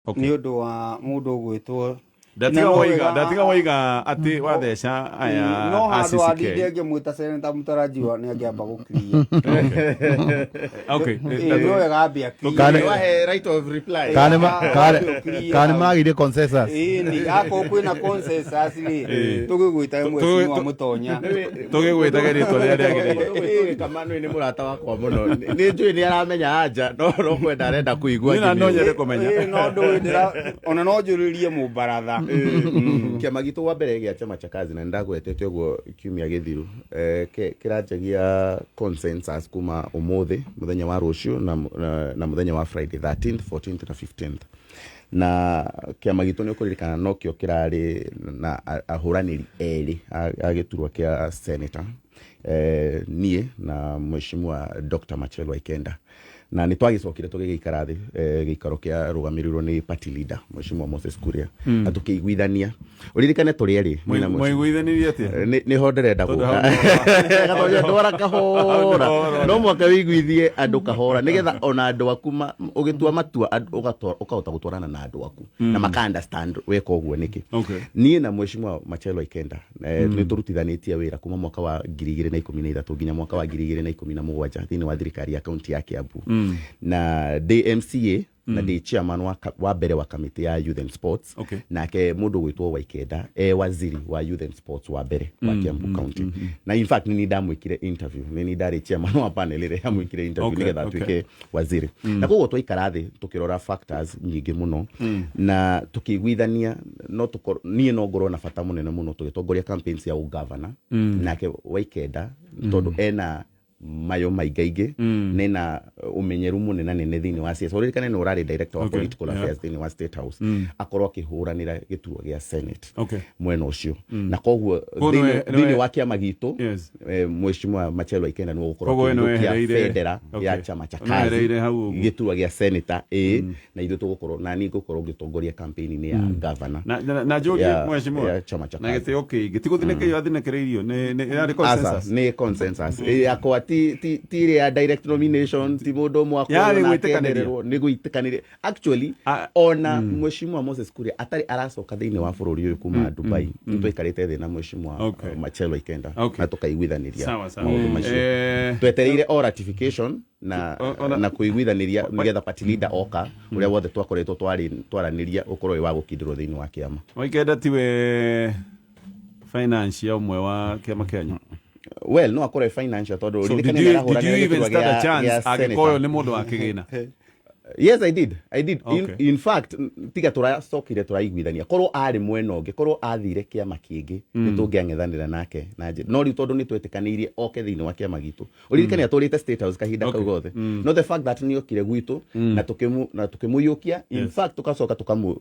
Nĩ ũndũ wa mũndũ ũgwĩtwo Ndatiga Na no waiga wega- ndatiga waiga atĩ watheca aya no a handũ CCK. andinde ngĩmwĩta seneta mũtarajiwa nĩ angĩamba gũkiria. Okay. Ĩĩ, no wega ambe akirie. Wahe right of reply. Kana kana magire consensus. Ĩĩ, akorwo kwĩna consensus rĩ, tũgĩgwĩta mheshimiwa Mũtonya. Tũgĩgwĩtage rĩtwa rĩrĩa rĩagĩrĩire. Kamanu nĩ mũrata wakwa mũno, nĩ njũĩ nĩ aramenya anja no kwenda arenda kũigua. Niĩ na no nyende kũmenya. Ĩĩ, no ndũĩ ona no njũrĩrie mũbaratha. Kĩama gitũ wa mbere gĩa Chama cha Kazi, na nĩndagwetete ũguo kiumia gĩthiru, kĩranjagia consensus kuma ũmũthĩ, mũthenya wa rũciũ na mũthenya wa Friday 13th, 14th na 15th. Na kĩama gitũ nĩ ũkũririkana nokĩo kĩrarĩ na ahũranĩri erĩ a gĩturwa kĩa senator, niĩ na mheshimiwa Dr. Machel Waikenda. Na nĩ twagĩcokire tũgĩgĩikara thĩ, gĩikaro kĩarũgamĩrĩirwo nĩ party leader mheshimiwa Moses Kuria, na tũkĩiguithania. Ũririkane tũrĩ erĩ niĩ na mheshimiwa- Mwaiguithanirie atĩa? Nĩho ndĩrenda Tondũ gũka. hau nĩho- Gatonya ndwara kahora. Hau nĩho- No mwaka wĩiguithie andũ kahora nĩgetha ona andũ aku ũgĩtua matua ũkahota gũtwarana na andũ aku na maka understand weka ũguo nĩkĩ. Niĩ na mheshimiwa Machel Waikenda nĩ tũrutithanĩtie wĩra kuma mwaka wa 2013 nginya mwaka wa 2017 thĩinĩ wa thirikari ya kaunti ya Kiambu. Na ndĩ MCA na ndĩ chairman wa mbere wa kamĩtĩ ya Youth and Sports. Nake mũndũ ũgwĩtwo Waikenda e waziri wa Youth and Sports wa mbere wa Kiambu County. Na in fact nĩ niĩ ndamwĩkire interview, nĩ niĩ ndarĩ chairman wa panel ĩrĩa yamwĩkire interview nĩgetha atuĩke waziri. Na koguo twaikara thĩ tũkĩrora factors nyingĩ mũno na tũkĩiguithania no tũkorwo, niĩ no ngorwo na bata mũnene mũno tũgĩtongoria campaigns ya ũgavana, nake Waikenda tondũ ena mayo maingaingĩ nena ũmenyeru mũnenanene thĩinĩ wa siasa. Ũririkane nĩ ũrarĩ director wa political affairs thĩinĩ wa State House, akorwo akĩhũranĩra gĩturwa gĩa Senate mwena ũcio. Na koguo Koguo thĩinĩ wa kĩama gitũ, mheshimiwa Machel Waikenda nĩwe ũgũkorwo Koguo we nĩwe akĩhukia wehereire bendera ya chama cha Nĩwe Kazi wehereire hau ũguo. gĩturwa gĩa senator, ĩĩ, na ithuĩ tũgũkorwo na niĩ ngũkorwo ngĩtongoria campaign-inĩ ya governor Na njũrie mheshimiwa ya chama cha na Kazi. gĩtĩo kĩingĩ ti gũthinĩkĩrio athinĩkĩrĩirio nĩ yarĩ Aca, consensus. nĩ consensus. Ĩ, yakwa ti ĩrĩa ya direct nomination, ti mũndũ ũmwe akorwo Yarĩ na gwĩtĩkanĩria. akendererwo, nĩ gwĩtĩkanĩria actually. Ona mheshimiwa Moses Kuria atarĩ aracoka thĩinĩ wa bũrũri ũyũ kuma Dubai, nĩ twaikarĩte thĩ na mheshimiwa Machel Waikenda na tũkaiguithanĩria Sawa sawa. maũndũ macio. Twetereire o ratification na na kũiguithanĩria nĩgetha party leader oka, ũrĩa wothe twakoretwo twaranĩria ũkorwo wĩ wa gũkindĩrwo thĩinĩ wa kĩama. Waikenda tiwe financier ũmwe wa kĩama kĩanyu? Well, no akorwo e financial tondũ So ririkane did nĩarahũranĩra you even gĩturwa stand a gĩa chance gĩa angĩkorwo senator. nĩ mũndũ wa kĩgĩna? Yes, I did. I did. In fact, tiga tũracokire tũraiguithania, korwo arĩ mwena ũngĩ, korwo athire kĩama kĩngĩ, nĩ tũngĩang'ethanĩra nake na njĩra, no rĩu tondũ nĩ twetĩkanĩirie oke thĩinĩ wa kĩama gitũ. Ũririkane atũrĩte State House kahinda kau gothe, no the fact that nĩ okire gwitũ na tũkĩmũiyũkia, in fact tũgacoka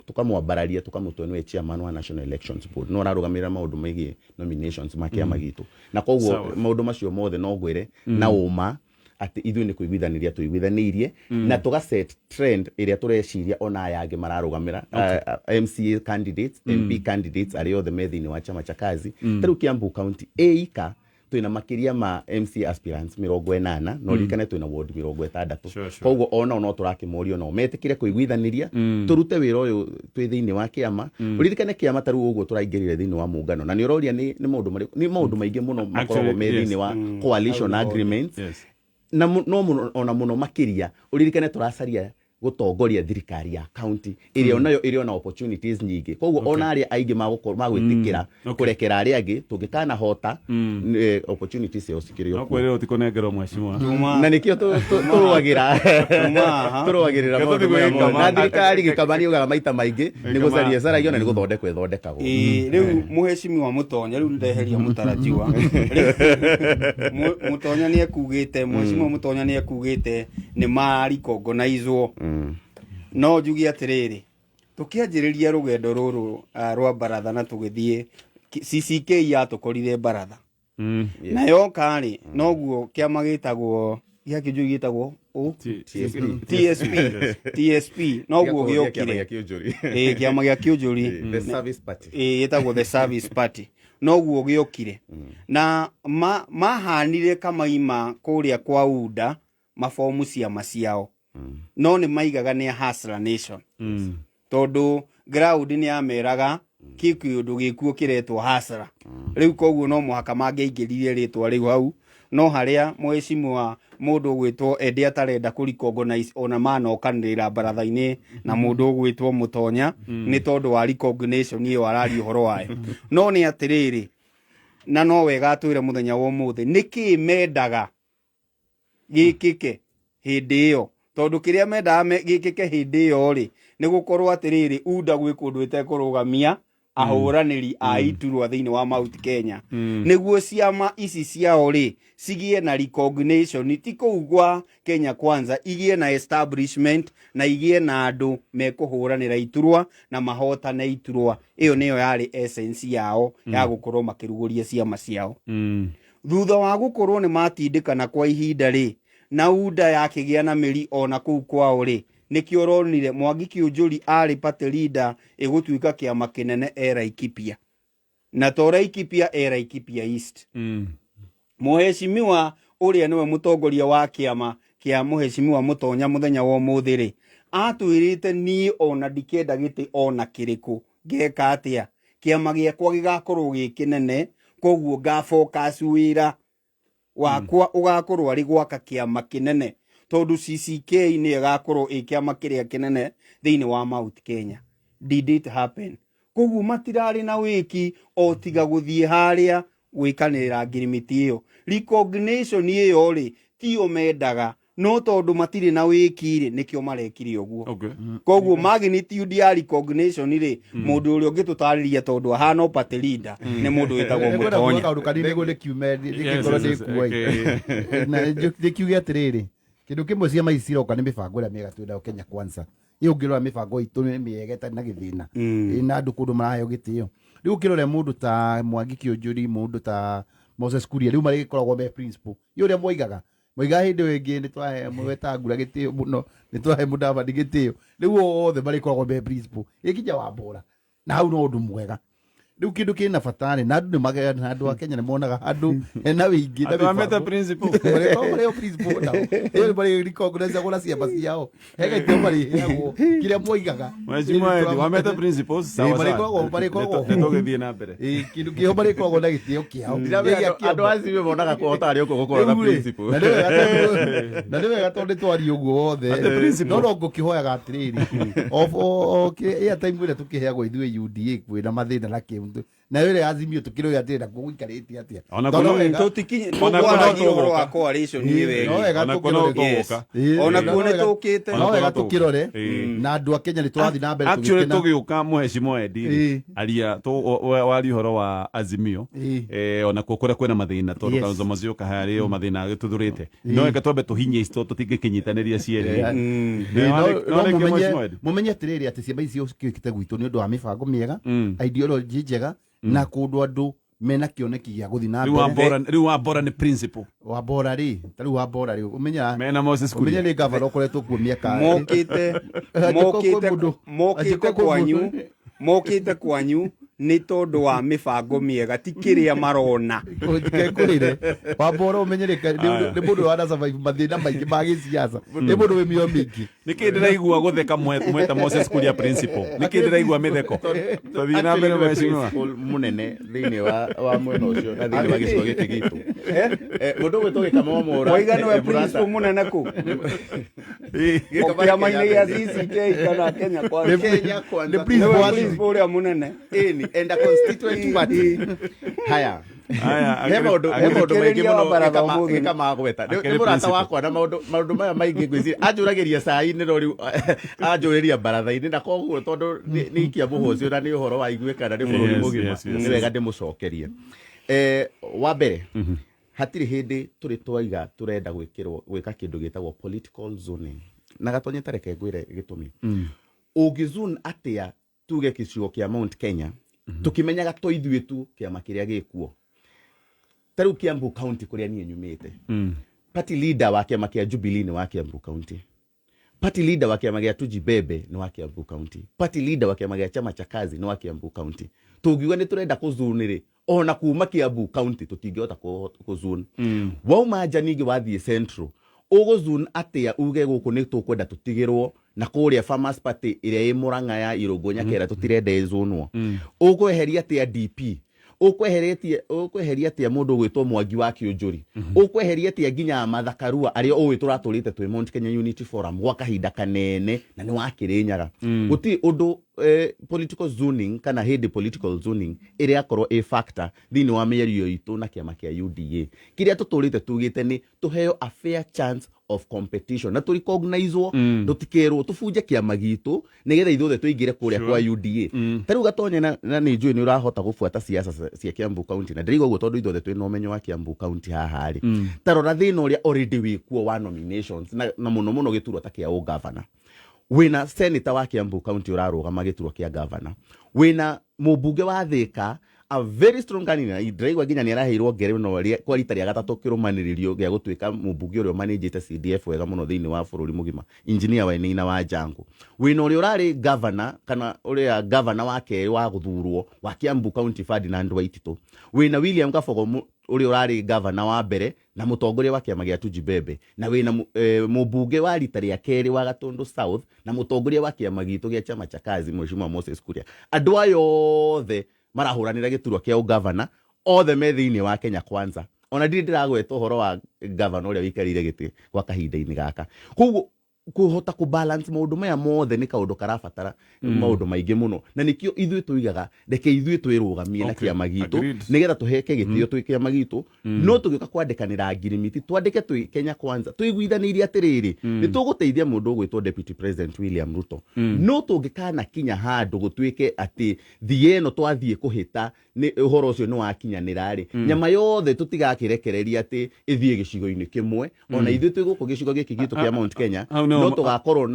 tũkamwambararia, tũkamũtua nĩwe chairman wa National Elections Board, no ararũgamĩrĩra maũndũ megiĩ nominations ma kĩama gitũ. Na koguo maũndũ macio mothe no ngwĩre na ũma atĩ ithuĩ nĩ kũiguithanĩria tũiguithanĩirie na tũga set trend ĩrĩa tũreciria ona aya angĩ mararũgamĩra MCA candidates, MP candidates, arĩa othe me thĩinĩ wa Chama cha Kazi. Ta rĩu Kiambu County ĩika twĩna makĩria ma MCA aspirants 80, na ũririkane twĩna ward 60. Koguo onao no tũrakĩmoria onao metĩkĩre kũiguithanĩria tũrute wĩra ũyũ twĩ thĩinĩ wa kĩama. Ũririkane kĩama ta rĩu ũguo tũraingĩrire thĩinĩ wa mũngano, na nĩ ũroria nĩ maũndũ marĩkũ, nĩ maũndũ maingĩ mũno makoragwo me thĩinĩ wa coalition agreements. Na no mũno, ona mũno makĩria ũririkane tũracaria gũtongoria thirikari ya county ĩrĩa onayo ĩrĩ ona opportunities nyingĩ. Koguo ona arĩa aingĩ magũkorwo magwĩtĩkĩra kũrekera arĩa angĩ tũngĩkanahota, opportunities ciao cikĩrĩ No o kuo. Kwĩrĩrwo ti kũnengerwo mheshimiwa. Na nĩkĩo tũrũagĩra tũrũagĩrĩra Reke maũndũ tũthiĩ maya gwĩ mothe. Na Gĩkama. thirikari gĩkama nĩ ugaga maita maingĩ nĩ Gĩkama. gũcaria ĩcaragio na nĩ gũthondekwo ĩthondekagwo. Ĩĩ, rĩu mũhecimiwa Mũtonya, rĩu ndeheria mũtarajiwa. Mũtonya nĩ ekugĩte, mũhecimiwa Mũtonya nĩ ekugĩte nĩ marikongonaizwo. No njuge atĩrĩrĩ, tũkĩanjĩrĩria rũgendo rũrũ rwa baratha na tũgĩthiĩ CCK yatũkorire baratha na yoka rĩ, noguo kĩama gĩtagwo gĩa kĩnjũri gĩtagwo ũ? TSP. TSP, TSP noguo Gĩakũhũthia kĩama gĩokire. gĩa kĩũnjũri. Ĩĩ, kĩama gĩa kĩũnjũri. The Service Party. Ĩĩ, ĩtagwo The Service Party, noguo gĩokire na mahanire kamaima kũrĩa kwa UNDA mabomu ciama ciao, no nĩ maigaga nĩ a Hustler Nation. Tondũ ground nĩ yameraga kĩ kĩũndũ gĩkuo kĩretwo hasara rĩu, koguo no mũhaka mangĩaingĩririe rĩtwa rĩu hau. No harĩa mheshimiwa mũndũ ũgwĩtwo Ende atarenda kũ recognize ona manokanĩrĩra baratha-inĩ na mũndũ ũgwĩtwo Mũtonya, nĩ tondũ wa recognition ĩyo araria ũhoro wayo. No nĩ atĩrĩrĩ, na no wega atwĩre mũthenya wa ũmũthĩ nĩkĩ mendaga gĩkĩke hĩndĩ ĩyo, tondũ kĩrĩa mendaga gĩkĩke hĩndĩ ĩyo rĩ, nĩ gũkorwo atĩrĩrĩ, UNDA gwĩ kũndũ ĩtekũrũgamia ahũranĩri a iturwa thĩinĩ wa Mount Kenya, nĩguo ciama ici ciao rĩ cigĩe na recognition, ti kũu gwa Kenya Kwanza, igĩe na establishment na igĩe na andũ mekũhũranĩra iturwa na mahotane iturwa. Ĩyo nĩyo yarĩ essence yao ya gũkorwo makĩrugũria ciama ciao. Thutha wa gũkorwo nĩ matindĩkana kwa ihinda rĩ, na UNDA yakĩgĩa na mĩri ona kũu kwao rĩ, nĩkĩo ũronire Mwangi Kĩũnjũri arĩ party leader ĩgũtuĩka kĩama kĩnene e Laikipia, na to Laikipia, e Laikipia East. Mũheshimiwa ũrĩa nĩwe mũtongoria wa kĩama kĩa mũheshimiwa Mũtonya mũthenya wa ũmũthĩ rĩ, atwĩrĩte niĩ ona ndikenda gĩtĩ ona kĩrĩkũ, ngeka atĩa, kĩama gĩakwa gĩgakorwo gĩ kĩnene, koguo nga focus wĩra wakwa ũgakorwo arĩ gwaka kĩama kĩnene, tondũ CCK nĩ ĩgakorwo ĩ kĩama kĩrĩa kĩnene thĩinĩ wa Mount Kenya. Did it happen? Koguo matirarĩ na wĩki o tiga gũthiĩ harĩa gwĩkanĩrĩra ngirimiti ĩyo. Recognition ĩyo rĩ, tiyo mendaga, no tondũ matirĩ na wĩki rĩ, nĩkĩo marekire ũguo. Koguo magnitude ya recognition rĩ, mũndũ ũrĩa ũngĩtũtarĩria, tondũ ahana o party leader, nĩ mũndũ wĩtagwo Nĩngwenda kuga Mũtonya. Kaũndũ kanini nĩguo ndĩkiume ndĩkĩngorwo ndĩkuo. Na ndĩkiuge atĩrĩrĩ, kĩndũ kĩmwe ciama ici ciroka nĩ mĩbango ĩrĩa mĩega twĩnayo Kenya Kwanza. Ĩ ũngĩrora mĩbango itũ nĩ mĩega ĩtarĩ na gĩthĩna, ĩna andũ kũndũ maraheo gĩtĩo. Rĩu ũkĩrora mũndũ ta Mwangi Kĩũnjũri, mũndũ ta Moses Kuria, rĩu marĩgĩkoragwo me principal. Ĩ ũrĩa moigaga moigaga hĩndĩ ĩyo ĩngĩ nĩ twahe Wetangula gĩtĩo mũno, nĩ twahe Mudavadi gĩtĩo, rĩu othe marĩkoragwo me principal, ĩ nginya Wambora na hau no ũndũ mwega. Rĩu kĩndũ kĩna bata rĩ, na andũ nĩ na andũ a Kenya nĩ monaga handũ hena wĩingĩ na Andũ amete mĩbango. Principal. Marĩkoragwo marĩ o principal nao. Ĩyo nĩ marĩ recognize-agwo na ciama ciao, he gĩtĩo marĩheagwo kĩrĩa moigaga. Mheshimiwa Eddie, wamete principals, sawa sawa. Marĩkoragwo Nĩ tũgĩthiĩ na mbere. Ĩ, kĩndũ kĩho marĩkoragwo na gĩtĩo kĩao. Gĩa Andũ kĩama. acio monaga kũhota arĩ ũguo gũkorwo na Rĩu rĩ, principal. Na nĩ wega tondũ nĩ twaria ũguo wothe. Atĩ principal. No ngũkĩhoyaga atĩrĩrĩ, o airtime ĩrĩa tũkĩheagwo ithuĩ UDA kwĩna mathĩna na kĩu, nayo ĩrĩa Azimio tũkĩrore atĩrĩ, nakuo gũikarĩte atĩa? Ona Tondũ kuo- Tũtikinye Ona kuo no tũkwaragia ũhoro wa tũgũka. coalition ĩyo No ĩngĩ. wega Ona kuo no tũkĩrore. tũgũka. Ĩĩ, Ona no kuo nĩ wega- tũkĩte. no wega Ona kuo no tũkĩrore. Ĩĩ. Na andũ a Kenya nĩ tũrathiĩ na mbere Actually tũgĩkena. tũgĩũka mũheshimiwa Eddie Ĩĩ. aria waria ũhoro wa Azimio, Ĩĩ. ona kuo kũrĩa kwĩna mathĩna tondũ Yes. Kalonzo Musyoka harĩ o mathĩna agĩtuthũrĩte, no reke twambe tũhinye ici tondũ tũtingĩkĩnyitanĩria cierĩ. Ĩĩ, No no rĩngĩ mũmenye Mheshimiwa Eddie. Mũmenye atĩrĩrĩ, atĩ ciama ici ciũkĩte gwitũ nĩ ũndũ wa mĩbango mĩega, ideology njega, na kũndũ andũ mena kĩoneki gĩa gũthiĩ na Rĩu mbere. Wambora, rĩu Wambora nĩ principal. Wambora rĩ, ta rĩu Wambora rĩ, ũmenya mena Moses ũmenye Kuria. nĩ gavana ũkoretwo kuo mĩaka Mokĩte mokĩte mokĩte Angĩkorwo kwĩ kwanyu mũndũ- mokĩte kwanyu nĩ tondũ wa mĩbango mĩega, ti kĩrĩa marona. Kũrĩre Wambora, ũmenye nĩ mũndũ wana survive mathĩna maingĩ ma gĩciaca, nĩ mũndũ wĩ mĩo mĩingĩ. Nĩkĩ ndĩraigua gũtheka mweta Moses Kuria principal? Nĩkĩ ndĩraigua mĩtheko? Tũthiĩ na mbere, Actually, nĩwe mheshimiwa. principal mũnene thĩinĩ wa mwena ũcio na thĩinĩ wa gĩcigo gĩkĩ gitũ. Mũndũ ũgwĩtwo Gĩkama wa Mwaũra, Waiga nĩwe mũrata. principal mũnene kũ? Gĩkama Kĩama-inĩ gĩa Kenya. CCK kana Kenya Kwanza? Kenya Kwanza. Nĩ principal Nĩwe wa principal ũrĩa mũnene. Ĩni, and a constituent party. Haya. Haya, He maũndũ maingĩ Akĩrĩria wa mũno baratha ũmũthĩ. Gĩkama agweta. Nĩ Akĩrĩ mũrata principal. wakwa na maũndũ maya maingĩ ngwĩciria anjũragĩria cai-inĩ, no rĩu anjũrĩria baratha-inĩ, na koguo tondũ nĩ ikia mũhũ ũcio na nĩ ũhoro wa iguĩka na nĩ bũrũri mũgima, nĩ wega ndĩmũcokerie. Wa mbere, hatirĩ hĩndĩ tũrĩ twaiga tũrenda gwĩkĩrwo gwĩka kĩndũ gĩtagwo political zoning. Na Gatonye, tareke ngwĩre gĩtũmi. Ũngĩ atĩa tuge gĩcigo kĩa Mount Kenya tũkĩmenyaga to ithuĩ tu kĩama kĩrĩa gĩkuo? Ta rĩu Kiambu County kũrĩa niĩ nyumĩte, party leader wa kĩama kĩa Jubilee nĩ wa Kiambu County, party leader wa kĩama gĩa Tujibebe nĩ wa Kiambu County, party leader wa kĩama gĩa Chama cha Kazi nĩ wa Kiambu County. Tũngiuga nĩ tũrenda kũzone rĩ, ona kuma Kiambu County tũtingĩhota kũzone. Wauma nja ningĩ wathiĩ Central, Ũgũzun atĩa uge gũkũ nĩ tũkwenda tũtigĩrwo na kũrĩa Farmers Party ĩrĩa ĩ Mũrang'a ya Irũngũ Nyakera tũtirenda ĩzũnwo? Ũkweheria atĩa DP? Ũkweheria atĩa mũndũ ũgwĩtwo Mwangi wa Kĩũnjũri? Ũkweheria atĩa nginya Martha Karua arĩa ũĩ tũratũrĩte twĩ Mount Kenya Unity Forum gwa kahinda kanene na nĩ wa Kĩrĩnyaga? Gũtirĩ ũndũ political zoning kana hĩndĩ political zoning ĩrĩa yakorwo ĩ factor thĩinĩ wa mĩario itũ na kĩama kĩa UDA. Kĩrĩa tũtũrĩte tugĩte nĩ tũheo a fair chance of competition na tũrecognizwo, tũtikerwo tũbunje kĩama gitũ nĩgetha ithuothe tũingĩre kũrĩa kwa UDA. Ta rĩu Gatonye, na nĩ njũĩ nĩ ũrahota gũbuata siasa cia Kiambu County, na ndĩraigua ũguo tondũ ithuothe twĩna ũmenyo wa Kiambu County haha rĩ. Ta rora thĩna ũrĩa already wĩkuo wa nominations na mũno mũno gĩturwa ta kĩa ũgavana. Wĩna senator wa Kiambu County ũrarũgama gĩturwa kĩa gavana, wĩna mũmbunge wa Thika, a very strong candidate, ndĩraigua nginya nĩ araheirwo ngerenwa kwa rita rĩa gatatũ kĩrũmanĩrĩrio gĩa gũtuĩka mũmbunge ũrĩa ũmanĩnjĩte CDF wega mũno thĩinĩ wa bũrũri mũgima, engineer Wainaina wa Jango. Wĩna ũrĩa ũrarĩ governor kana ũrĩa governor wa kerĩ wa gũthurwo wa Kiambu County, Ferdinand Waititũ. Wĩna William Kabogo ũrĩa ũrarĩ governor wa mbere na mũtongoria wa kĩama gĩa Tujibebe, na wĩna mũmbunge wa rita rĩa kerĩ wa Gatundu South na mũtongoria wa kĩama gitũ gĩa Chama cha Kazi, Mheshimiwa Moses Kuria. Andũ aya othe marahũranĩra gĩturwa kĩa ũgavana, othe me thĩinĩ wa Kenya Kwanza. Ona ndirĩ ndĩragweta ũhoro wa gavana ũrĩa ũikarĩire gĩtĩ gwa kahinda-inĩ gaka. Koguo kũhota kũ balance maũndũ maya mothe nĩ kaũndũ karabatara maũndũ maingĩ mũno, na nĩkĩo ithuĩ tuigaga reke ithuĩ twĩrũgamie na kĩama gitũ nĩgetha tũheke gĩtĩo twĩ kĩama gitũ. No tũgĩũka kwandĩkanĩra ngirimiti, twandĩke twĩ Kenya Kwanza tũiguithanĩirie atĩrĩrĩ, nĩ tũgũteithia mũndũ ũgwĩtwo Deputy President William Ruto, no tũngĩkana kinya handũ gũtuĩke atĩ thiĩ ĩno twathiĩ kũhĩta nĩ ũhoro ũcio nĩ wakinyanĩra rĩ, nyama yothe tũtigakĩrekereria atĩ ĩthiĩ gĩcigo-inĩ kĩmwe. Ona ithuĩ twĩ gũkũ gĩcigo gĩkĩ gitũ kĩa Mount Kenya, Hau nĩho no tũgakorwo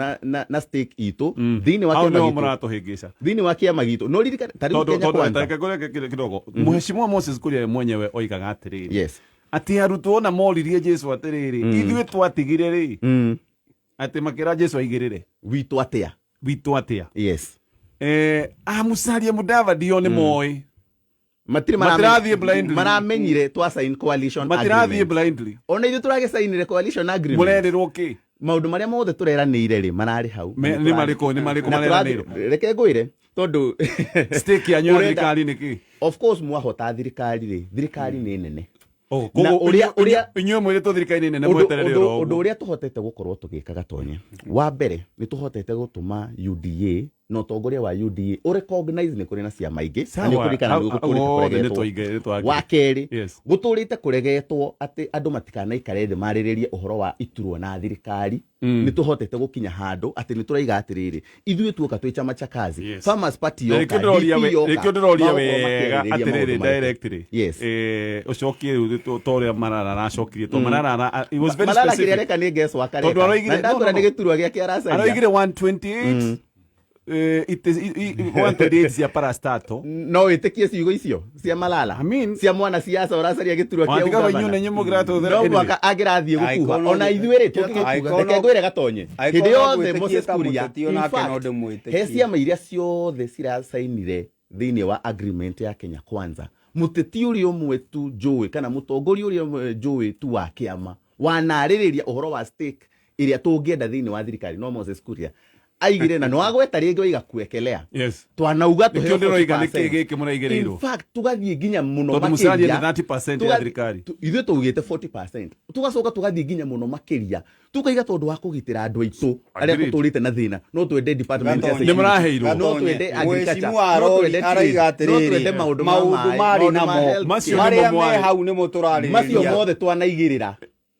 na stake itũ thĩinĩ wa Hau kĩama nĩho gitũ, mũratũhĩngĩca. Thĩinĩ wa kĩama gitũ. No ririkane ta rĩu Tondũ Kenya tondũ Kwanza reke ngũreke kidogo. Mheshimiwa Moses Kuria mwenyewe oigaga atĩrĩrĩ, atĩ arutwo ona moririe Jesu atĩrĩrĩ, ithuĩ twatigire rĩ, atĩ makĩra Jesu aigĩrĩre Witũ atĩa? Witũ atĩa? Musalia Mudavadi o nĩ moĩ. Matirĩ Matirathiĩ blindly. Maramenyire twa sign coalition Matirathiĩ agreement. blindly. Ona ithuĩ tũragĩcainire coalition agreement. Mũrerĩrwo kĩ? Maũndũ marĩa mothe tũreranĩire rĩ, mararĩ hau. Nĩ marĩkũ, nĩ marĩkũ Na mareranĩirwo? Reke ngwĩre tondũ Stake yanyu ya Ũrenda- thirikari nĩ kĩ? Of course, mwahota thirikari rĩ, thirikari nĩ nene. Oh, Na koguo ũrĩa- inyuĩ mwĩrĩtwo thirikari nene Ũndũ mweterere oro ũndũ ũguo. ũrĩa tũhotete gũkorwo tũgĩka, Gatonye, wa mbere nĩ tũhotete gũtũma UDA na ũtongoria wa UDA ũrecognize nĩ kũrĩ na ciama ingĩ, na nĩ Sawa, ũkũririkana nĩ gũtũrĩte wothe nĩ kũregetwo. nĩ Wa kerĩ, gũtũrĩte kũregetwo atĩ andũ matikanaikare thĩ marĩrĩrie ũhoro wa iturwa na thirikari. Nĩ tũhotete gũkinya handũ atĩ nĩ tũraiga atĩrĩrĩ, ithuĩ tuoka twĩ Chama cha Kazi, Farmers Party Na yoka, nĩkĩo ndĩroria DP yoka, nĩkĩo ndĩroria magũkorwo wega makĩarĩrĩria atĩrĩrĩ maũndũ marĩkũ. Directly. Ũcokie rĩu ta ũrĩa Marara aracokirie, to Marara he was very Malala kĩrĩa specific. areka nĩ guess Tondũ akareka aroigire na ndakwĩra no, no, nĩ gĩturwa gĩake aracaria. Aroigire 128, 128 cia parastato. No wĩtĩkie ciugo icio cia Malala I mean- cia mwana siasa ũracaria gĩturwa kĩa Watigaga ũgavana? inyuĩ na inyuĩ mũngĩratũhũthĩra No anyway. mũhaka angĩrathiĩ gũkuha Angĩkorwo no- ona ithuĩ rĩ tũngĩgĩkuga. Angĩkorwo Reke no- ngwĩre Gatonye, hĩndĩ angĩkorwo no yothe ngwĩtĩkie Moses ta Kuria, mũteti in onake no fact, ndĩmwĩtĩkie. he ciama iria ciothe ciracainire thĩinĩ wa agreement ya Kenya Kwanza, mũteti ũrĩa ũmwe tu njũĩ kana mũtongoria ũrĩa ũmwe njũĩ tu wa kĩama wanarĩrĩria ũhoro wa stake ĩrĩa tũngĩenda thĩinĩ wa thirikari no Moses Kuria. Aigire na nĩwagweta rĩngĩ waiga kuekelea, twanauga Nĩkĩo tũheo ndĩroiga nĩkĩ 40%. gĩkĩ mũraigĩrĩirwo? In fact, tugathiĩ nginya mũno Tondũ mũcaria makĩria. nĩ 30% ya thirikari. Ithuĩ tũugĩte 40%, tugacoka tugathiĩ nginya mũno makĩria, tukaiga tondũ wa kũgitĩra andũ aitũ arĩa tũtũrĩte na thĩna, no twende department ya Gatonye. security. Nĩ mũraheirwo. No twende agriculture, Mheshimiwa no Arori twende trade, araiga no atĩrĩrĩ, twende maũndũ ma maũndũ maĩ, marĩ maũndũ ma namo health Macio care. nĩmo marĩa me mwarĩ. hau nĩmo tũrarĩrĩria. Macio mothe twanaigĩrĩra.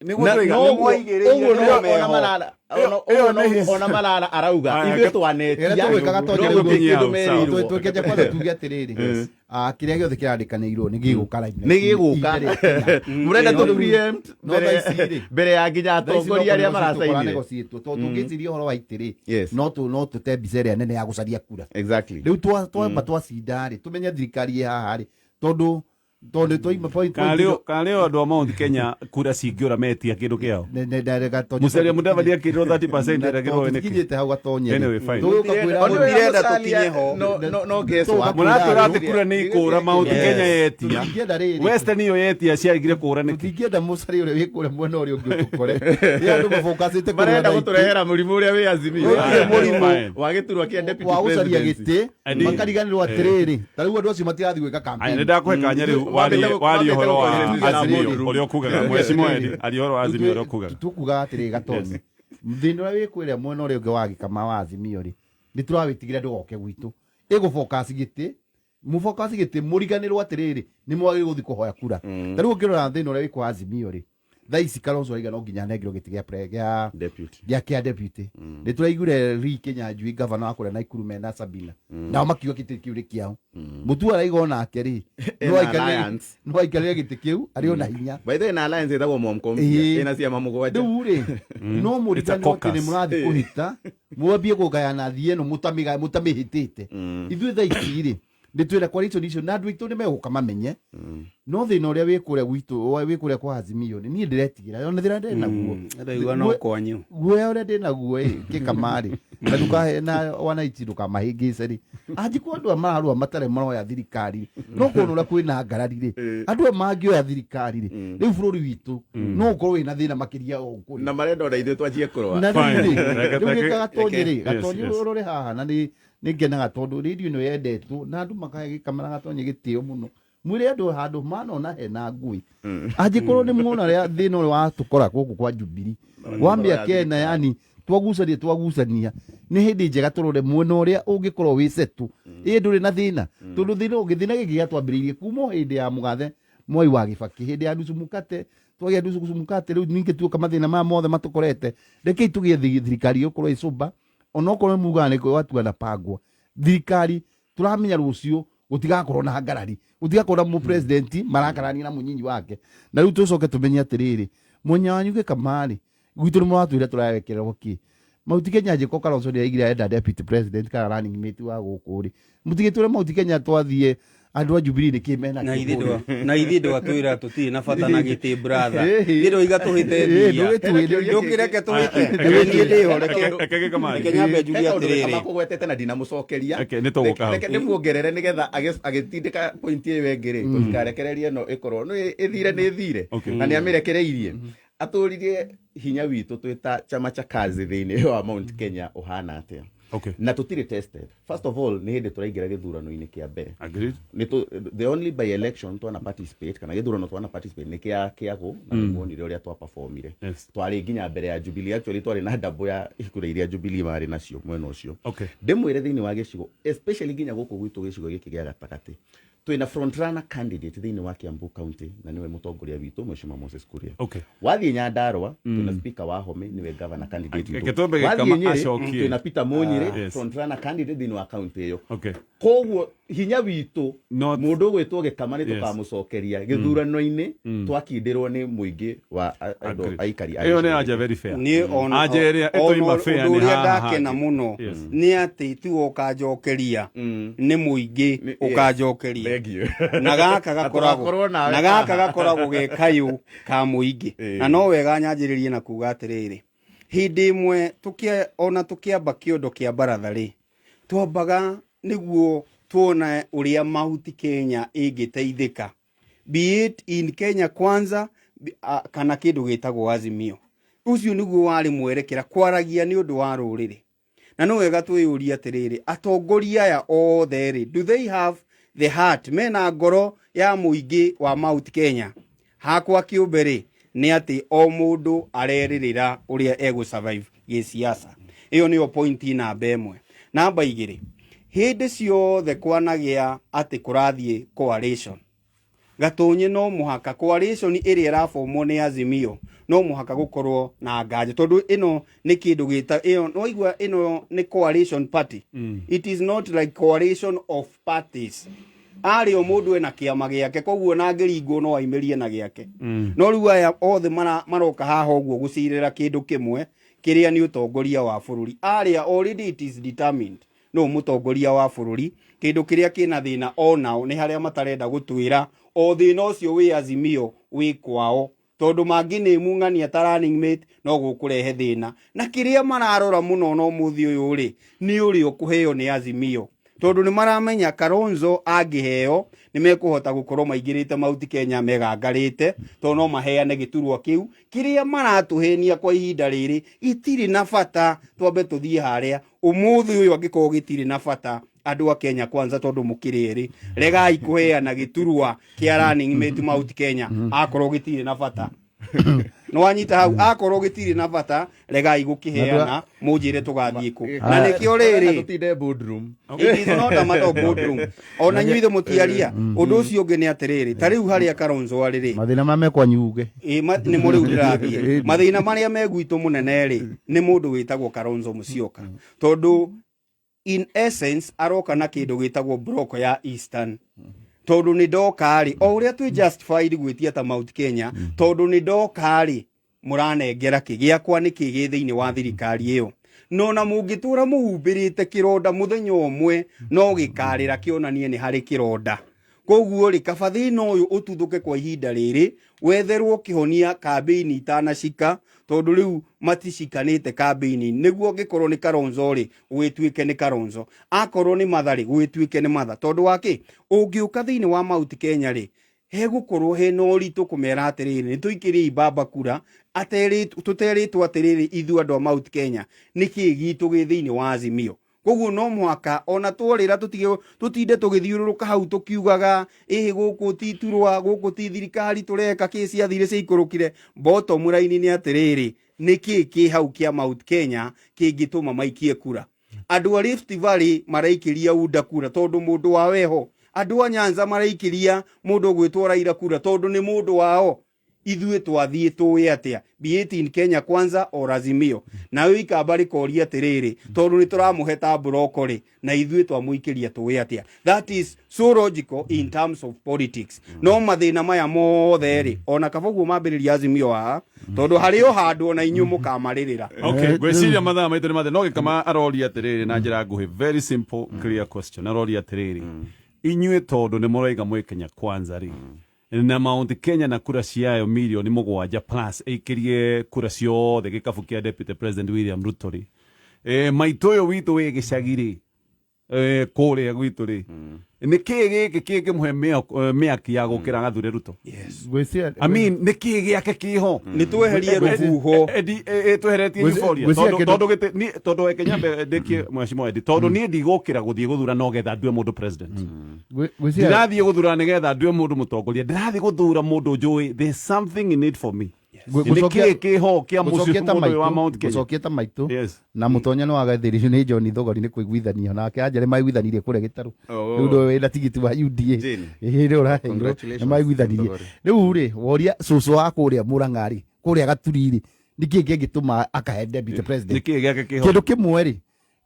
Nĩguo Na ndĩroiga. noguo- Nĩmwaigĩrĩire, ũguo nĩmo no- ona meho. Malala Ĩyo ũguo nĩ his- ona Malala arauga Aya, ithuĩ twanetia Ĩrĩa tũgwĩkaga no Tonya gũtirĩ nĩguo- kĩndũ Sawa. merirwo. Twĩkĩte kwanza tuge atĩrĩrĩ, kĩrĩa gĩothe kĩrandĩkanĩirwo nĩ gĩgũka live. Nĩ gĩgũka. Mũrenda No tũ rĩu- preempt no thaa ici rĩ, mbere ya nginya atongoria arĩa maracainire. maracainire, tondũ tũngĩciria ũhoro wa itĩ rĩ, no tũte mbica ĩrĩa nene ya gũcaria kura. Rĩu twamba twacinda rĩ, tũmenye thirikari ĩ haha rĩ, tondũ Tondũ twaima point Karĩ o andũ a Mount Kenya kura cingĩũra metia kĩndũ kĩao. Gatonye. Musalia Mudavadi akĩrwo 30% eragĩrwo nĩkĩ? Tũkinyĩte hau gatonye. Anyway, fine. Tũgũka kwĩra Ona andũ- Mũtirenda Musalia, tũkinye ho. no guess Tũgũka what? Mũratwĩra atĩ kura nĩ ikũra Mount Yes. Kenya yetia. Tũtingĩenda rĩrĩ. Western ĩyo yetia ciagire kũra nĩkĩ? Tũtingĩenda Musalia ũrĩa wĩ kũrĩa mwena ũrĩa ũngĩ ũtũkore. Ĩ andũ mabokacĩte kũrĩa Marenda thaa gũtũrehera mũrimũ ũrĩa wĩ Azimio. Gũtirĩ mũrimũ. Fine. Wa gĩturwa kĩa deputy wa gũcaria presidency. gĩtĩ Andi- makariganĩrwo atĩrĩrĩ ta rĩu andũ acio matirathiĩ gwĩka Aya, campaign. nĩ ndakũhe kanya rĩu warie warie ũhoro wa Mambĩte Azimio gũkũrĩrĩria. ũrĩa ũkugaga. Mheshimiwa Eddie, aria ũhoro wa Azimio ũrĩa ũkugaga. Tukugaga atĩrĩ gatonyi thĩna ũrĩa wĩ kũrĩa mwena ũrĩa ũngĩ wa gĩkama wa Azimio rĩ nĩ tũrawĩtigĩra ndũgoke gwitũ ĩgũbokasi gĩtĩ mũbokasi gĩtĩ mũriganĩrwo atĩrĩrĩ nĩ mwagĩrĩirwo gũthiĩ kũhoya kura ta rĩu ũngĩrora thĩna ũrĩa wĩ kwa Azimio rĩ thaa ici Kalonzo arauga no nginya anengerwo gĩtĩ gĩa gĩa Deputy. gĩa kĩa deputy nĩ tũraiguire Lee Kinyanjui gavana wa kũrĩa Naikuru mena Sabina nao makiuga gĩtĩ kĩu nĩ kĩao Mutua araiga onake rĩ Ena no aikarĩre alliance. no aikarĩre gĩtĩ kĩu arĩ ona hinya. By the way, na alliance ĩtagwo Mwamko mpya. Ĩĩ. Ĩna ciama mũgwanja. Rĩu rĩ no mũriganĩrwo atĩ nĩ caucus. mũrathiĩ kũhĩta mwambie kũgayana thiĩ ĩno mũtamĩhĩtĩte ithuĩ thaa ici rĩ nĩ twĩna coalition icio na andũ aitũ nĩ megũka mamenye no thĩna ũrĩa wĩ kũrĩa gwitũ wĩ kũrĩa kwa Azimio nĩ niĩ ndĩretigĩra ona thĩna ndĩ naguo. Ndaigua no kwanyu. Guoya ũrĩa ndĩ naguo ĩ kĩkamarĩ na ndũkahe na wananchi ndũkamahĩngĩce rĩ angĩkorwo andũ aya mararũa matarĩ maroya thirikari no kuona ũrĩa kwĩna ngarari rĩ andũ aya mangĩoya thirikari rĩ rĩu bũrũri witũ no ũkorwo wĩna thĩna makĩria o ũkũrĩ Na marenda ona ithuĩ twanjie kũrũa. Na rĩu Fine. rĩ Reke- rĩu reke- gĩka gatonye rĩ Yes, gatonye yes. ũrore haha na nĩ nĩ ngenaga tondũ rĩndiũ ĩno yendetwo na andũ makahe gĩkamera gatonye gĩtĩo mũno mwĩre andũ handũ manona hena ngui angĩkorwo nĩ muona ũrĩa thĩna ũrĩa watũkora gũkũ kwa Jubilee wa mĩaka ĩna yani twagucania twagucania nĩ hĩndĩ njega tũrore mwena ũrĩa ũngĩkorwo wĩ setũ ĩ ndũrĩ na thĩna tondũ thĩna ũngĩ thĩna gĩkĩ gĩatwambĩrĩirie kuma o hĩndĩ ya mũgathe Mwai wa Gĩbakĩ hĩndĩ ya nusu mukate twagĩa nusu mukate rĩu ningĩ tuoka mathĩna maya mothe matũkorete rekei tũgĩe thirikari ĩgũkorwo ĩcũmba onokorwo mugaga nĩ watua na pangwa thirikari tũramenya rũciũ gũtigakorwo na ngarari gũtigakorwo na mũpresident marakarania na mũnyinyi wake na rĩu tũcoke tũmenye atĩrĩrĩ mwenya wanyu gĩkamarĩ gwitũ nĩ mũratwĩra tũrarekererwo kĩ Mount Kenya njĩko Kalonzo nĩ aigire arenda deputy president kana running mate wa gũkũ rĩ mũtigĩtwĩre Mount Kenya twathiĩ andũ a Jubilee nĩ kĩ mena Na kĩo ithuĩ kũrĩa. na ithuĩ ndwatwĩra tũtirĩ na bata na gĩtĩ brother. Ĩĩ. Ithuĩ ndwaiga tũhĩte Ĩĩ, mbia. ndũgĩtuĩre. Ndũkĩreke tũhĩte. Reke- Niĩ ndĩho reke Reke gĩkamari. reke nyambe njuge He kaũndũ atĩrĩrĩ. Gĩkama kũgwetete na ndinamũcokeria. Reke, nĩ tũgũka hau. Reke ndĩmuongerere nĩgetha agĩtindĩka point ĩyo ĩngĩ rĩ tũtikarekererie ĩno ĩkorwo nĩ ĩthire nĩ ĩthire Okay. na nĩ amĩrekereirie atũririe hinya witũ twĩ ta chama cha kazi thĩinĩ wa Mount Kenya ũhana atĩa. Okay. Na tũtirĩ tested. First of all nĩ hĩndĩ tũraingĩra gĩthurano-inĩ kĩa mbere. Agreed. Nĩ the only by election twana participate kana gĩthurano twana participate nĩ kĩa kĩagũ na nĩ muonire ũrĩa twa performire. Yes. Twarĩ nginya mbere ya Jubilee actually twarĩ na ndambo ya ikura iria Jubilee marĩ nacio mwena ũcio. Okay. Ndĩmwĩre thĩinĩ wa gĩcigo especially nginya gũkũ gwitũ gĩcigo gĩkĩ gĩa gatagatĩ twĩna front runner candidate thĩinĩ wa Kiambu County na nĩwe mũtongoria witũ Mheshimiwa Moses Kuria. Okay. Wathiĩ Nyandarua twĩna speaker wa Home nĩwe governor candidate Reke witũ. twambe Wathiĩ Gĩkama Nyĩrĩ acokie. twĩna Peter Munyĩrĩ Yes. front runner candidate thĩinĩ wa county ĩyo. Okay. Koguo hinya witũ Not- mũndũ ũgwĩtwo Gĩkama nĩ Yes. tũkamũcokeria gĩthurano-inĩ twakindĩrwo nĩ mũingĩ wa andũ Agreed. aikari a Ĩyo nĩ gĩcigo anja gĩkĩ. very fair. Niĩ ona Anja ĩrĩa ĩtoima fair ũndũ nĩ ũrĩa haha ndakena hangĩ. mũno Yes. nĩ atĩ tiwe ũkanjokeria nĩ mũingĩ Nĩ- yes. ũkanjokeria Thank you. na gaka Na gakoragwo tũgakorwo nawe na gaka haha. gakoragwo ge kayũ ka mũingĩ Ĩĩ. na no wega nyanjĩrĩrie na kuga atĩrĩrĩ hĩndĩ ĩmwe ona tũkĩamba kĩondo kĩa baratha rĩ twambaga nĩguo tuone ũrĩa Mount Kenya ĩngĩteithĩka be it in Kenya Kwanza kana kĩndũ gĩtagwo Azimio ũcio nĩguo warĩ mwerekera kwaragia nĩ ũndũ wa rũrĩrĩ na no wega twĩyũrie atĩrĩrĩ atongoria aya othe rĩ do they have the heart mena ngoro ya mũingĩ wa Mount Kenya hakwa kĩũmbe rĩ nĩ atĩ o mũndũ arerĩrĩra ũrĩa egũ survive gĩsiasa ĩyo nĩyo point namba ĩmwe namba igĩrĩ hĩndĩ ciothe kwanagĩa atĩ kũrathiĩ coalition Gatonye no mũhaka coalition ĩrĩa ĩrabomwo nĩ Azimio no mũhaka gũkorwo na nganja tondũ ĩno nĩ kĩndũ gĩta ĩyo no igua ĩno nĩ coalition party. It is not like coalition of parties arĩ o mũndũ ena kĩama gĩake koguo na angĩringwo no aimĩrie na gĩake no rĩu aya othe maroka haha ũguo gũcirĩra kĩndũ kĩmwe kĩrĩa nĩ ũtongoria wa bũrũri arĩa already it is determined Nũ mũtongoria wa bũrũri. Kĩndũ kĩrĩa kĩna thĩna onao nĩ harĩa matarenda gũtwĩra o thĩna ũcio wĩ Azimio wĩ kwao, tondũ mangĩnĩmu ng'ania ta running mate no gũkũrehe thĩna. Na kĩrĩa mararora mũno no mũthĩ ũyũ rĩ, nĩ ũrĩa ũkũheo nĩ Azimio, tondũ nĩ maramenya Kalonzo angĩheo nĩ mekũhota gũkorwo maingĩrĩte Mount Kenya megangarĩte, tondũ no maheane gĩturwa kĩu. Kĩrĩa maratũhenia kwa ihinda rĩrĩ gĩtirĩ na bata, twambe tũthiĩ harĩa ũmũthĩ ũyũ. Angĩkorwo gĩtirĩ na bata, andũ a Kenya Kwanza, tondũ mũkĩrĩ erĩ, regai kũheana gĩturwa kĩa running mate Mount Kenya akorwo gĩtirĩ na bata. Nĩ wanyita hau? Akorwo gĩtirĩ na bata, regai gũkĩheana, mũnjĩre tũgathiĩ kũ. Na nĩkĩo rĩrĩ Tutinde boardroom. It is not a matter of boardroom. Ona inyuĩ ithe mũtiaria ũndũ ũcio ũngĩ nĩ atĩrĩrĩ, ta rĩu harĩa Kalonzo arĩ rĩ, Mathĩna marĩa mekwanyu uge. Ĩ, nĩmo rĩu ndĩrathiĩ. Mathĩna marĩa me gwitũ mũnene rĩ, nĩ mũndũ wĩtagwo Kalonzo Musyoka, tondũ in essence aroka na kĩndũ gĩtagwo block ya Eastern. Tondũ nĩ ndoka rĩ, o ũrĩa twĩ justified gwĩtia ta Mount Kenya, tondũ nĩ ndoka rĩ, mũranengera kĩ gĩakwa nĩ kĩ gĩ thĩinĩ wa thirikari ĩyo. No na mũngĩtũra mũhumbĩrĩte kĩronda, mũthenya ũmwe no gĩkarĩra kĩonanie nĩ harĩ kĩronda. Koguo rĩ, kaba thĩna ũyũ ũtuthũke kwa ihinda rĩrĩ, wetherwo kĩhonia kambĩini itanacika, tondũ rĩu maticikanĩte kambĩini. Nĩguo angĩkorwo nĩ Kalonzo rĩ, gwĩtuĩke nĩ Kalonzo, akorwo nĩ Martha rĩ, gwĩtuĩke nĩ Martha. Tondũ wa kĩ ũngĩũka thĩinĩ wa Mount Kenya rĩ, hegũkorwo hena ũritũ kũmera atĩrĩrĩ, nĩ tũikĩriei baba kura aterĩtwo, tũterĩtwo atĩrĩrĩ, ithuĩ andũ a Mount Kenya nĩkĩ gitũ gĩ thĩinĩ wa Azimio. Koguo no mũhaka ona tworĩra tũtige tũtinde tũgĩthiũrũrũka hau tũkiugaga ĩhĩ gũkũ ti turwa, gũkũ ti thirikari, tũreka kĩ ciathire ciaikũrũkire. Bottom line nĩ atĩrĩrĩ, nĩkĩ kĩ hau kĩa Mount Kenya kĩngĩtũma maikie kura? Andũ a Rift Valley maraikĩria UDA kura tondũ mũndũ wao eho. Andũ a Nyanza maraikĩria mũndũ ũgwĩtwo Raila kura tondũ nĩ mũndũ wao. Ithuĩ twathiĩ tũĩ atĩa, be it in Kenya Kwanza or Azimio? Nayo ikamba rĩkoria atĩrĩrĩ, tondũ nĩ tũramũhe ta mburoko rĩ, na ithuĩ twamũikĩria tũĩ atĩa? That is so logical in terms of politics. No mathĩna maya mothe rĩ, ona kaba ũguo mambĩrĩria Azimio haha, tondũ harĩ o handũ ona inyuĩ mũkamarĩrĩra. Okay, ngwĩciria mathaa maitũ nĩ mathe no gĩkama aroria atĩrĩrĩ na njĩra nguhĩ, very simple, clear question. Aroria atĩrĩrĩ, inyuĩ tondũ nĩ mũroiga mwĩ Kenya Kwanza rĩ, na Mount Kenya na kura ciayo mirioni 7 plus ĩikĩrie kura ciothe gĩkabu kĩa Deputy President William Ruto rĩ, maitũ ũyũ witũ wĩ gĩcagi rĩ, kũrĩa gwitũ rĩ, nĩ kĩĩ gĩkĩ kĩngĩmũhe mĩaki ya gũkĩra agathure Ruto? Ngwĩciria I mean, nĩ kĩĩ gĩake kĩho? Nĩ tweherie rũhuho. Edi tweheretie Ngwĩci- euphoria. ngwĩciria Tondũ kĩndũ- tondũ gĩtĩ ni tondũ reke nyambe ndĩkie, mheshimiwa Edi, tondũ niĩ ndigũkĩra gũthiĩ gũthura no getha ndue mũndũ president. Ngwĩciria Ndirathiĩ gũthura nĩgetha ndue mũndũ mũtongoria, ndĩrathiĩ gũthura mũndũ njũĩ there's something in it for me. Nĩ kĩĩ kĩho kĩa mũciĩ gũcokia ta mũndũ ũyũ wa maitũ Mount Kenya? Gũcokia ta maitũ Yes. Na mũtonya nĩ wagathĩrĩrio nĩ John Thogori nĩ kũiguithania nake anjare maiguithanirie kũrĩa gĩtarũ. Rĩu ndũĩ wĩna tigiti wa UDA. Jane. Ĩĩ, rĩu ũraheirwo nĩ Congratulations, maiguithanirie. Thogori. Rĩu rĩ, woria cũcũ wa kũrĩa Mũrang'a rĩ, kũrĩa Gaturi rĩ, nĩkĩ kĩngĩtũma akahe deputy Nĩ president? kĩĩ gĩake kĩho? Kĩndũ kĩmwe rĩ,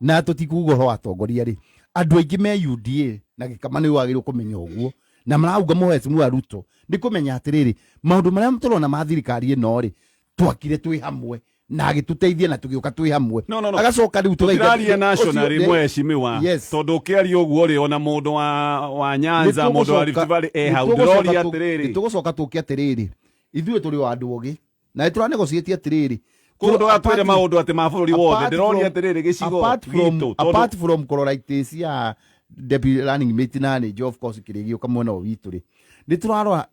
na tũtikuga ũhoro wa atongoria rĩ, andũ aingĩ me UDA na gĩkama nĩ wagĩrĩirwo kũmenya ũguo na marauga mũhecimiwa Ruto nĩ kũmenya atĩrĩrĩ, maũndũ marĩa tũrona ma thirikari ĩno rĩ, twakire twĩ hamwe na agĩtũteithia na tũgĩũka twĩ hamwe. No. Agacoka rĩu tũtiraria nationally, mheshimiwa. Yes. Tondũ ũkĩaria ũguo rĩ, ona mũndũ wa Nyanza, mũndũ wa Rift Valley e hau. Ndĩroria atĩrĩrĩ, Tũgũcoka tũke atĩrĩrĩ, ithuĩ tũrĩ o andũ ogĩ na nĩ tũranegotiate atĩrĩrĩ. Koguo ndũgatwĩre maũndũ atĩ ma bũrũri wothe. Ndĩroria atĩrĩrĩ, gĩcigo gitũ tondũ Apart from kũrora itĩ cia deputy running mate na nĩ of course kĩrĩa gĩũka mwena ũyũ witũ rĩ, nĩ tũrarora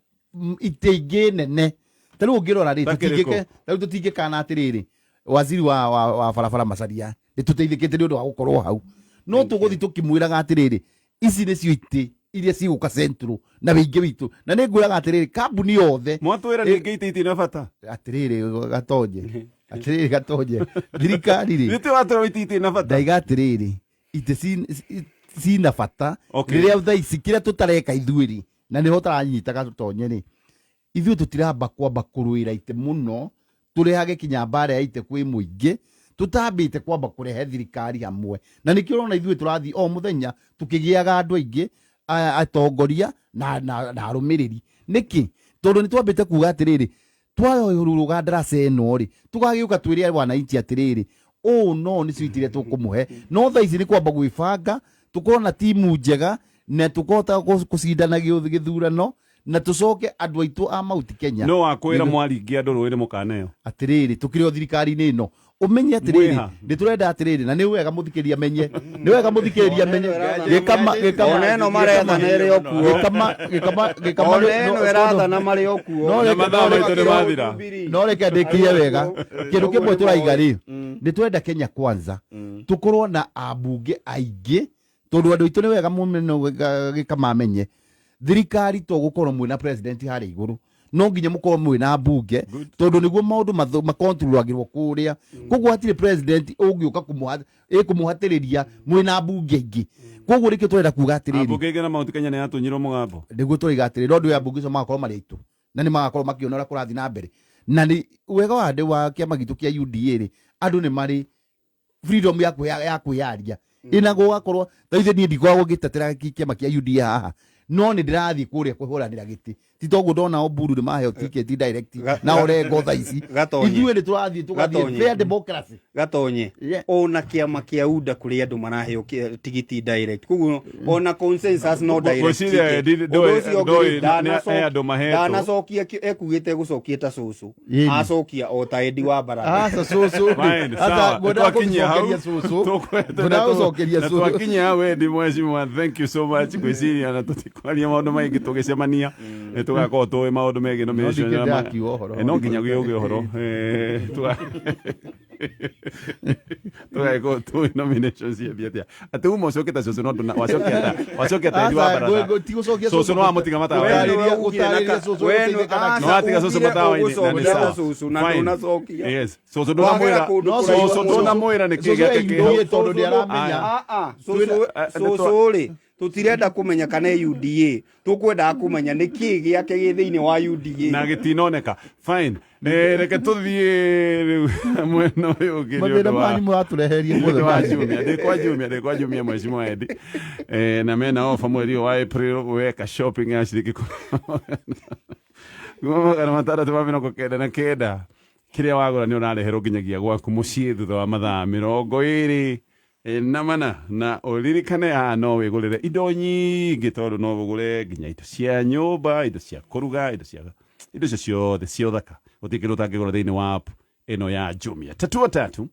itĩ ingĩ nene. Ta rĩu ũngĩrora rĩ, Ta kĩrĩkũ? Ta rĩu tũtingĩkana atĩrĩrĩ, waziri wa barabara Macharia nĩ tũteithĩkĩte nĩ ũndũ wa gũkorwo hau, no tũgũthiĩ tũkĩmwĩraga atĩrĩrĩ, ici nĩcio itĩ iria cigũka Central na wĩingĩ witũ, na nĩ ngwĩraga atĩrĩrĩ, kambuni yothe Mwatwĩra ningĩ itĩ itirĩ na bata. Atĩrĩrĩ gatonye, atĩrĩrĩ gatonye, thirikari rĩ, Nĩtĩ watwĩra itĩ itirĩ na bata. Ndaiga atĩrĩrĩ, itĩ cina bata. Rĩrĩa thaa ici kĩrĩa tũtareka ithuĩ rĩ, na nĩho ũtaranyita gatonye rĩ, ithuĩ tũtiramba kwamba kũrũĩra itĩ mũno, tũrehage kinya mbara ya itĩ kwĩ mũingĩ, tũtambĩte kwamba kũrehe thirikari hamwe, na nĩkĩo ũrona ithuĩ tũrathiĩ o mũthenya tũkĩgĩaga andũ aingĩ atongoria na arũmĩrĩri. Nĩkĩ? Tondũ nĩ twambĩte kuga atĩrĩrĩ, twayoyũrũrũga ndaraca ĩno rĩ, tũgagĩũka twĩre wananchi atĩrĩrĩ, Ũũ no nĩcio itĩ iria tũkũmũhe, no thaa ici nĩ kwamba gwĩbanga tũkorwo na timu njega na tũkahota gũcindana gĩthurano na tũcoke andũ aitũ a Mount Kenya. No wakwĩra mwaringia andũ rũĩ nĩ mũkaneo. Atĩrĩrĩ, tũkĩrĩ o thirikari-inĩ ĩno, ũmenye atĩrĩrĩ, Mwĩha. nĩ tũrenda atĩrĩrĩ, na nĩ wega mũthikĩrĩria menye, nĩ wega mũthikĩrĩria menye gĩkama gĩkama Ona ĩno marethana ĩrĩ o kuo. Gĩkama gĩkama gĩkama. Ona ĩno ĩrathana marĩ o kuo. No Na reke- mathaa maitũ nĩ mathira. No reke ndĩkie wega. Kĩndũ kĩmwe tũraiga rĩ, nĩ twenda Kenya Kwanza tũkorwo na ambunge aingĩ, tondũ andũ aitũ nĩ wega mũno gĩkamamenye thirikari to gũkorwo mwĩna president harĩa igũrũ, no nginya mũkorwo mwĩna mbunge, tondũ nĩguo maũndũ makontrolagĩrwo kũrĩa. Koguo hatirĩ president ũngĩũka ĩkũmũhatĩrĩria mwĩna mbunge ingĩ. Koguo nĩkĩo tũrenda kuga atĩrĩrĩ, Ambunge aingĩ na Mount Kenya nĩ yatunyirwo mũgambo. Nĩguo tũraiga atĩrĩ, no ndũ ambunge acio magakorwo marĩ aitũ na nĩ magakorwo makĩona ũrĩa kũrathiĩ na mbere, na nĩ wega wa ndĩ wa kĩama gitũ kĩa UDA rĩ, andũ nĩ marĩ freedom ya kwĩyaria ĩna gũgakorwo thaa ici niĩ ndikoragwo ngĩtetera kĩama kĩa UDA haha, no nĩ ndĩrathiĩ kũrĩa kũhũranĩra gĩtĩ. Ti toguo ndona Oburu nĩ maheo ticket direct na Orengo thaa ici. Gatonye. Ithuĩ nĩ tũrathiĩ tũgathiĩ Gatonye. fair democracy. Gatonye. Yeah. Ona kĩama kĩa UDA kũrĩ andũ maraheo tigiti direct, koguo ona consensus no direct Ngwĩciria ticket. Ũndũ ũcio ũngĩ, nĩ andũ mahetwo. Ndanacokia ekugĩte gũcokia ta cũcũ. Yĩni. Acokia o ta Eddie wa Baratha. Aca, cũcũ. Fine, sawa. Ngwendaga Twakinyia hau. gũcokeria cũcũ. Ngwendaga Ngwendaga gũcokeria na cũcũ. twakinyia hau, Eddie mheshimiwa, thank you so much. Ngwĩciria na tũtikwaria maũndũ maingĩ, tũgĩcemania nĩ tũgakorwo tũĩ maũndũ megiĩ nomination. Ndingĩ ndakiuga ũhoro. No nginya gĩũgĩ ũhoro. Tũgagĩkorwo tũĩ nomination ciathiĩ atĩa, atĩ uma ũcokete cũcũ, no wacokia ta Eddie wa Aca, Baratha. ti gũcokia. Cũcũ no wamũtiga matawa-inĩ. Gũtarĩria- gũtarĩria cũcũ gũteithĩka na No watiga cũcũ matawa-inĩ na nĩ Ũgũcokia ta sawa. cũcũ na Fine. ndũnacokia. Yes, cũcũ Wagera ndũnamwĩra. kũndũ No, kũraihu Cũcũ mũno. ndũnamwĩra nĩ kĩ Cũcũ gĩake ĩinũĩ kĩho. tondũ nĩaramenya. Ah, ah, cũcũ rĩ, tũtirenda kũmenya kana e UDA, tũkwendaga kũmenya nĩ kĩ gĩake gĩ thĩinĩ wa UDA. Na gĩtinoneka. Fine. Reke tũthiĩ rĩu mwena ũyũ ũngĩ nĩ Mathĩna ũndũ wa manyu mũratũreheria nĩ ũndũ wa mothe. Jumia. Ndĩ kwa Jumia, ndĩ kwa Jumia, mheshimiwa Eddie. Na mena ofa mweri ũyũ wa April weka shopping ya ciringi 699, kĩrĩa wagũra nĩ ũrareherwo nginyagia gwaku mũciĩ thutha wa mathaa 24. Na ũririkane haha no wĩgũrĩre indo nyingĩ, tondũ no ũgũre nginya indo cia nyũmba, indo cia kũruga, indo icio ciothe cia ũthaka. Gũtirĩ kĩndũ ũtangĩgũra thĩinĩ wa app ĩno ya Jumia. Tatua tatu.